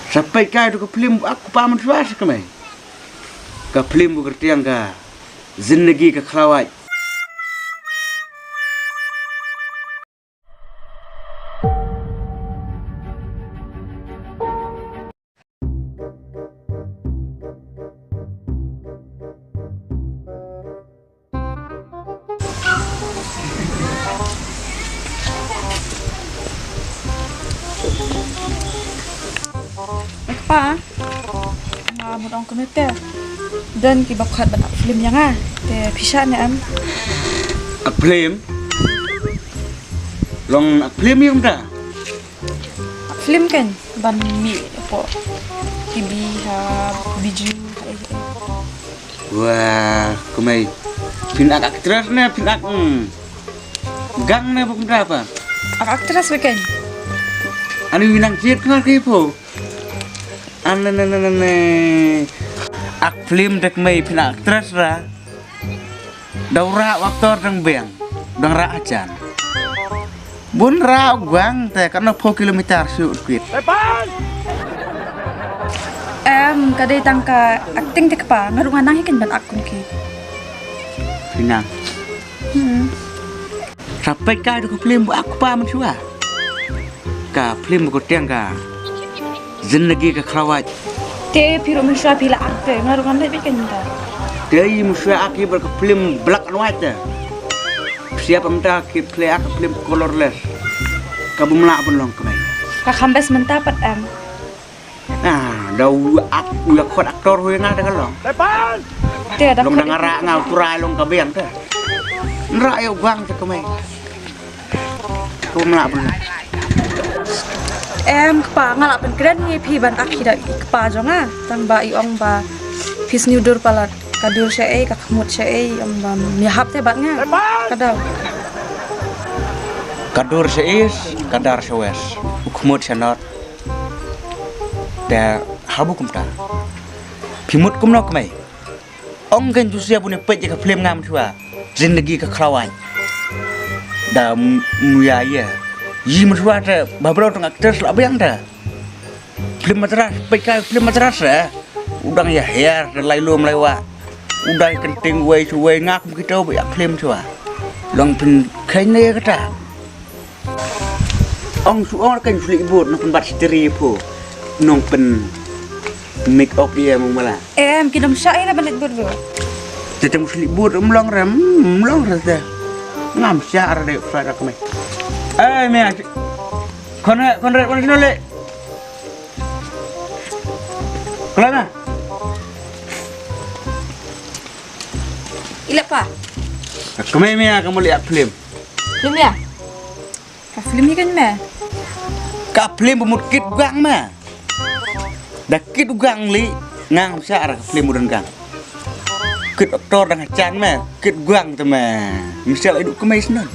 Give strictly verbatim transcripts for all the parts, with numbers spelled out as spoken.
Sa peit kai tu ka phlim ba ak kpa mynshwa sa kmie. Ka phlim ba kyrteng ka Zindagi Ka Khlawait. Kpa, nga mut ong kumne te. Don kiba khot ban ak phlim ïa nga. Te phi shah ne em? Ak phlim? Long ak phlim ïa nga. Ak phlim kan ban mih hapoh T V ha Bijou ha. Wah, kmie. Phin ak actress ne phin ak, hmm, gang ne ba kumta pa? Ak actress ba kan. Ani wi nang jied khnga ki pho. An ne ne ne ne ne. Ak phlim dek mei phin ak actress ra. Da u rah u actor dang biang, dang rah hajan. Bun rah u gwang te katno phew kilometer shu kwit. Em, ka dei tang ka acting te kpa, nga ruh nga nang hi kan ban ak kum ki. Phi nang. Hmm. Sa peit kai tu ka phlim ba ak kpa mynshwa. Ka phlim ba kyrteng ka Zindagi Ka Khlawait. Te phi ruh mynshwa phi la ak te, nga ruh ngam leh beit ka mynta. Te i mynshwa ak hi bad ka phlim black and white te. Phi ïa pam ta ki phi ak ka phlim colorless. Ka bym lah ban long kmie. Ka kham best mynta pat em. Ah, da u ak, u ïa khot actor hoi nga da ka long. Te da long da khot nga rah nga u trai long ka biang te. Nrah ïa u gwang te kmie. Kum lah pun. Em kpa, nga lah pynkren ngi phi ban ak hi da i kpa jong nga. Tang ba i ong ba phi sniew dur palat. Ka dur sha ei, ka khmut sha ei, i ong ba ym ïahap te bad nga. Ka daw. Ka dur sha east, ka dar sha west. U khmut sha north. Te haba kumta. Phi mut kumno kmie. Ong kein tu sia bun ïa peit ïa ka phlim nga mynshwa. Zindagi Ka Khlawait. Da m-, muya ïa. Yi mynshwa te ba bro tang actress la biang te. Phlim Madras, peit ka phlim Madras eh. U dang ïa her da lai lum lai wah. U dang ïa kynting wei shu wei nga kum kito ba ïa phlim shuwa. Long phin kheiñ ne ïa kata. Ong shu ong kan shu leit bud nong pynbat steri pho. Nong pyn make up ïa mong mala. Em, ki dom shah ïa na ban leit bud bud. Te tang shu leit bud um long re, um long re te. Ngam shah re de sa da kmai. Eh, mia. Kon re, kon re, kon re, kon re. Kala na. Ila pa. Kmai mia, kamu lihat film. Film ïa? Ka film hi kan me? Ka film ba mut kit u gang me. Da kit u gang li, nga ngam shah ra ka film u don gang. Kit aktor dang hachan me, kit u gang te me. Michelle ai du kmai snon.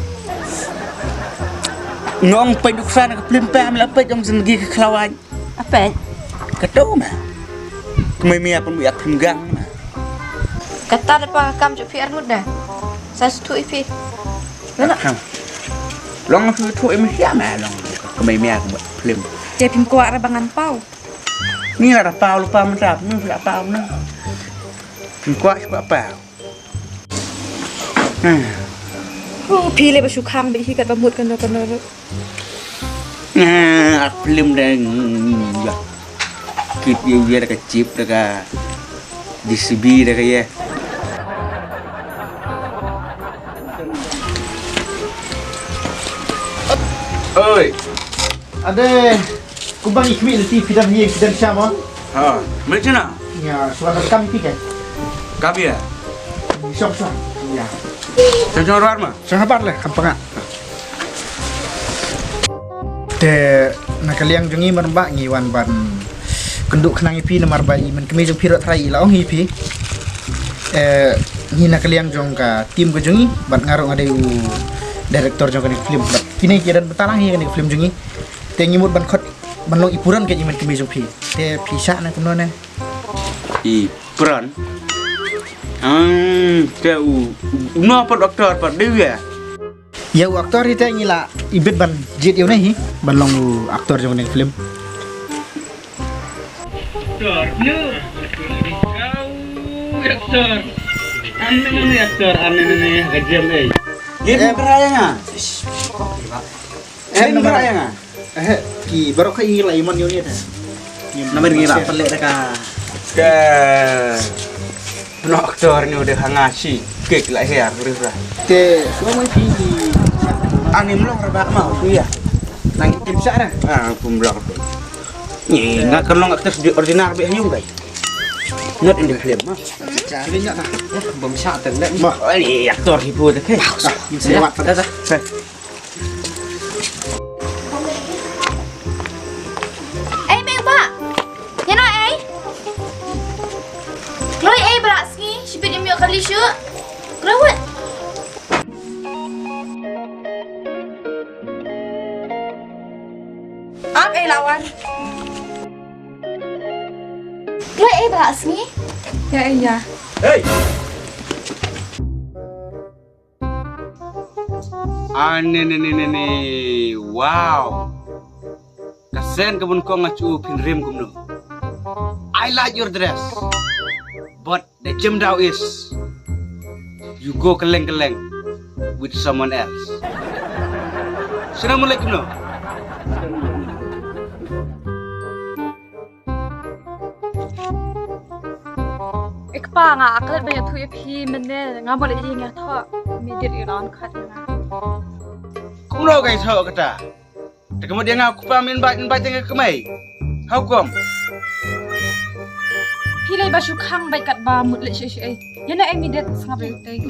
Nga ong peit du ksan ka film pa me la peit ong Zindagi Ka Khlawait. Apet. Kato ma. Kmai mia pun yak phim gang ma. Kata da pa kam ju phi arngut da. Sa stu i phi. Lana. Long stu tu i mia ma long. Kmai mia phim. Te phim kwah ra ba ngan pau. Ni la pau lu pa mynta, ni la pau na. Phim kwah shu pau. Hmm. Oh, phi le ba shu khang ba hi kat ba mut kano kano. Nah, ak film dang ya. Kit ïa ïa da ka chip da ka D C B da ka ïa. Oi. Ade, kumba ngi khmih lynti phi dang hi phi dang sha mo? Ha, mele chuna? Ïa, suara kam phi kan? Kam ïa. Shong shong. Ïa. Shong shong ruar ma? Shong habar le, kam panga. Te na ka liang jong ngi mar ba ngi wan ban kynduh khnang ïa phi namar ba i man kmie jong phi ruh trai i la ong ïa phi. Eh, ngi na ka liang jong ka team ka jong ngi bad nga ruh nga dei u director jong kane ka film. Bad kine ki don bynta lang ïa kane ka film jong ngi. Te ngi mut ban khot ban long i puran ka i man kmie jong phi. Te phi shah na kumno ne? I puran? Ang te u u no pat actor pat dei ïa. Ïa u actor hi te ngi la i bit ban jied ïa u ne hi ban long u actor jong kane ka film. Actor, no. Kau actor. Ane ne actor, ane ne ne ka jem eh. Dia bukan raya nga. Eh, bukan raya nga. Eh, ki baru ka ila iman yo ni dah. Nama ngi la pelek dah ka. Ka. No actor ni udah hanga si. Kek la her, rira. Te, semua mai pi. Ani mlong rebak mau, iya. Nang tim sara. Ah, pemlong. Ni, nggak kenal aktris di original be hayung kai. Not in the film mah. Cari nak dah. Ya, bom syak tu nak. Mah, oh, ni aktor hibu tu ke. Ah, lewat dah dah. Ei, meng ba. Ya no ei. Kloi ei bra sngi, shibit im yo kali shu. Kloi wet. Am ei lawan. Kloi ei bra sngi. Ya ei ya. Hey. Ah, ne, ne, ne, ne, ne. Wow. Ka sen ka bun kong nga chu phin rim kumno. I like your dress. But the jim daw is you go keleng keleng with someone else. Sina mulai kumno. Ikpa nga aklet ba ïathuh ïa phi mynne nga mut ïa nga thoh. Midit i ran khat ïa nga. Kumno ka ïathoh kata? Te ka mut ïa nga u kpa min bait min bait ïa nga kmai. How come? Phi lei ba shu khang bait kat ba mut leh shi shi. Ïa na ei midit sngap leh tei.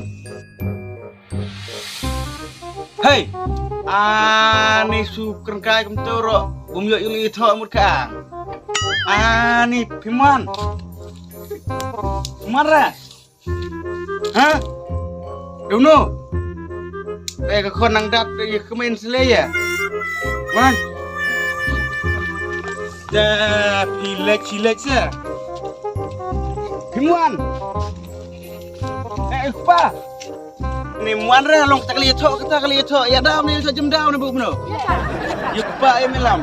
Hei! Ani su kren kai kumto ro. Bum ïoh ïoh ïoh tho mut ka ang. Ani piman. Mara. Ha? Duno. Eh, ka khon nang dat ïa kmen seleya. Man. Da pilek silek sa. Piman. Eh, pa. Ni muan re long ta kali tho kata kali tho ya dam ni tho jem dam ni bu mno. Yu pa e milam.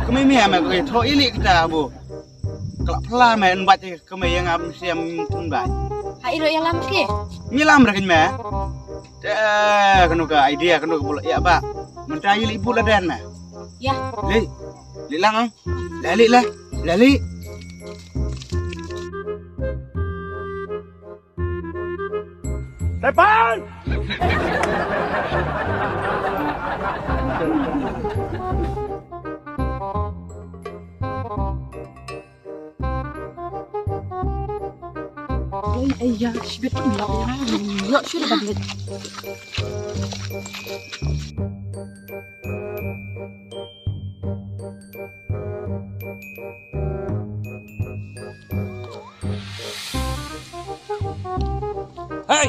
Kami mi ame ko tho ili kata bu. Kala pla me en bat kami yang am siam tun bai. Ha iro ya lam ke. Milam re kin me. Te kanu ka idea kanu ka bulak ya ba. Menta ili bu la den me. Ya. Li. Li lang. Lali lah. Lali. Sepan! Oi, ai ya, shibit pun lak ya. Ya, shibit pun lak. Hei!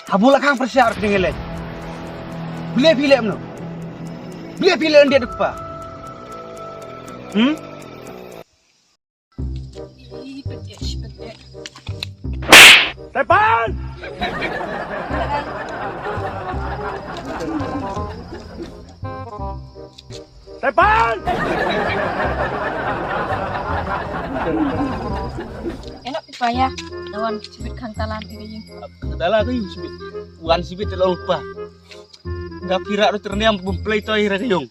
Habu la khang pyrshah ar kding ele. Bile pile mno. Bile pile ndia dukpa. Hmm? Ih, petek, petek. Tepan! Tepan! Enak pipaya, lawan sibit khang talan ïa ka ïing. Khang talan ka ïing sibit. Wan sibit te long pa. Nga pira ru terniam bum play toy ra ka ïing.